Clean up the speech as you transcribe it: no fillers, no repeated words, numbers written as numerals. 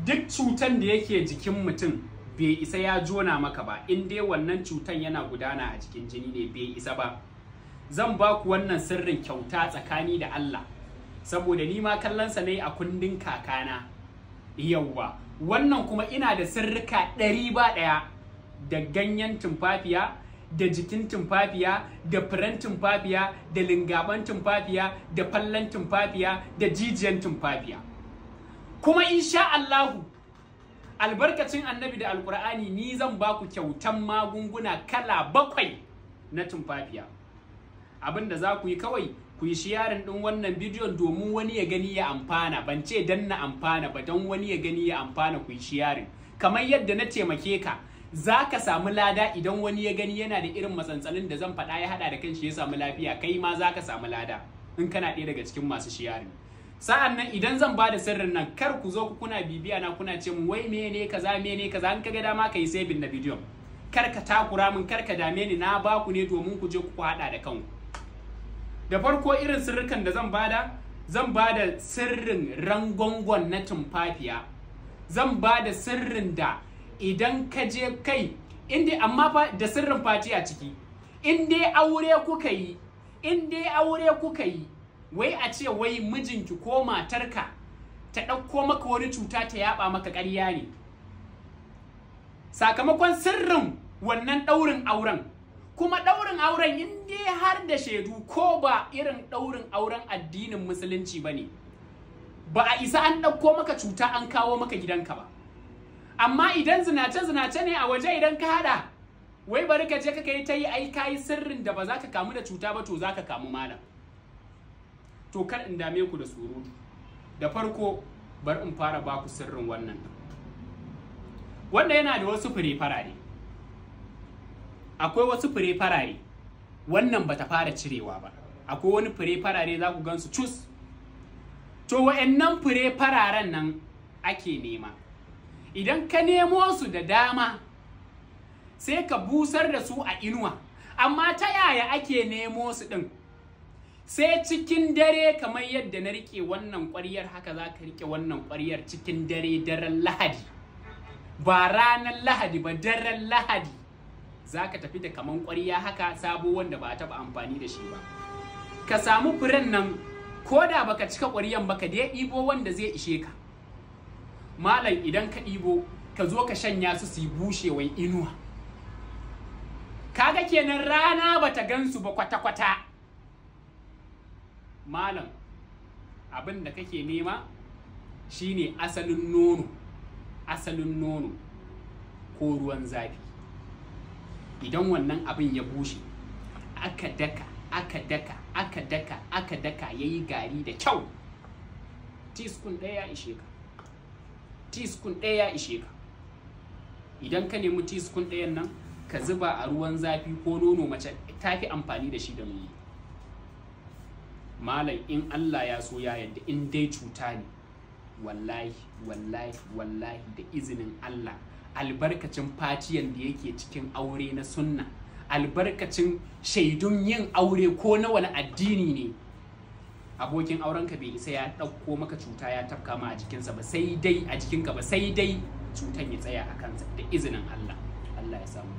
Duk cutan da yake jikin mutum bai isa ya jona maka ba, in dai wannan cutan yana gudana a jikin jini ne, bai isa ba. Zan ba ku wannan sirrin kyauta tsakani da Allah, saboda ni ma kallonsa ne a kundin kakana. Yawwa, wannan kuma ina da sirrika 100 ba ɗaya, da ganyen tumfafiya, da jikin tumfafiya, da furen tumfafiya, da lingaban tumfafiya, da fallan tumfafiya, da jijiyan tumfafiya. Kuma insha Allahu, albarkacin annabi da alkur'ani, ni zan ba ku kyautan magunguna kala 7 na tumfafiya. Abin da za ku yi kawai, ku yi sharing ɗin wannan bidiyon domin wani ya gani ya amfana. Ban ce dan na amfana ba, don wani ya gani ya amfana, ku yi sharing. Kamar yadda na taimake ka, za ka samu lada. Idan wani ya gani yana da irin matsantsalin da zan faɗa, ya haɗa da kanshi ya samu lafiya, kai ma za ka samu lada in kana ɗaya daga cikin masu sharing. Sa'an nan idan zan ba da sirrin nan, kar ku zo ku kuna bibiya na kuna ce mun wai mene kaza, mene kaza. In ka ga dama ka yi saving na bidiyon, kar ka takura min, kar ka dame ni. Na ba ku ne domin ku je ku haɗa da kanku. Da farko, irin sirrikan da zan bada, zan bada sirrin rangongon na tumfafiya. Zan bada sirrin da idan ka je kai inda, amma fa da sirrin fati a ciki, in dai aure kuka yi, in dai aure kuka yi, wai a ce wai mijinki ko matarka ta ɗauko maka wani cuta ta yaba maka, ƙarya ne. Sakamakon sirrin wannan ɗaurin auren, kuma ɗaurin auren in dai har da shaidu, ko ba irin ɗaurin auren addinin musulunci ba ne, ba a isa an ɗauko maka cuta an kawo maka gidanka ba. Amma idan zinace-zinace ne a waje, idan ka haɗa, wai bari ka je ka yi ta yi, ai ka yi sirrin da ba za ka kamu da cuta ba, to za ka kamu, malam. To kar in dame ku da surutu. Da farko bar in fara baku sirrin wannan. Wanda yana da wasu fure farare, akwai wasu fure farare, wannan bata fara cirewa ba, akwai wani fure farare za ku gansu cus. To wa'annan fure fararen nan ake nema. Idan ka nemo su da dama, sai ka busar da su a inuwa. Amma ta yaya ake nemo su ɗin? Sai cikin dare, kamar yadda na rike wannan ƙwaryar, haka za ka rike wannan ƙwaryar cikin dare, daren Lahadi, ba ranar Lahadi ba, daren Lahadi. Za ka tafi da kaman ƙwarya haka, sabo wanda ba a taɓa amfani da shi ba. Ka samu furen nan, ko da baka cika ƙwaryan ba, ka dai ɗibo wanda zai ishe ka. Malam, idan ka ɗibo, ka zo ka shanya su su yi bushewan inuwa. Kaga kenan rana bata gansu ba kwata-kwata. Malam, abin da kake nema shine asalin nono, asalin nono ko ruwan zafi. Idan wannan abin ya bushe, aka daka, aka daka, aka daka, aka daka, yayi gari da kyau, teaspoon ɗaya ya ishe ka. Teaspoon ɗaya ya ishe ka. Idan ka nemi teaspoon ɗayan nan, ka zuba a ruwan zafi ko nono, mace ta fi amfani da shi da nono. Malam, in Allah ya so ya yadda, in dai cuta ne, wallahi, wallahi, wallahi, da izinin Allah, albarkacin faciyan da yake cikin aure na sunna, albarkacin shaidun yin aure ko na wani addini ne, abokin aurenka bai isa ya ɗauko maka cuta ya tafka ma a jikinsa ba, sai dai a jikinka ba, sai dai cutan ya tsaya a kansa, da izinin Allah. Allah ya samu.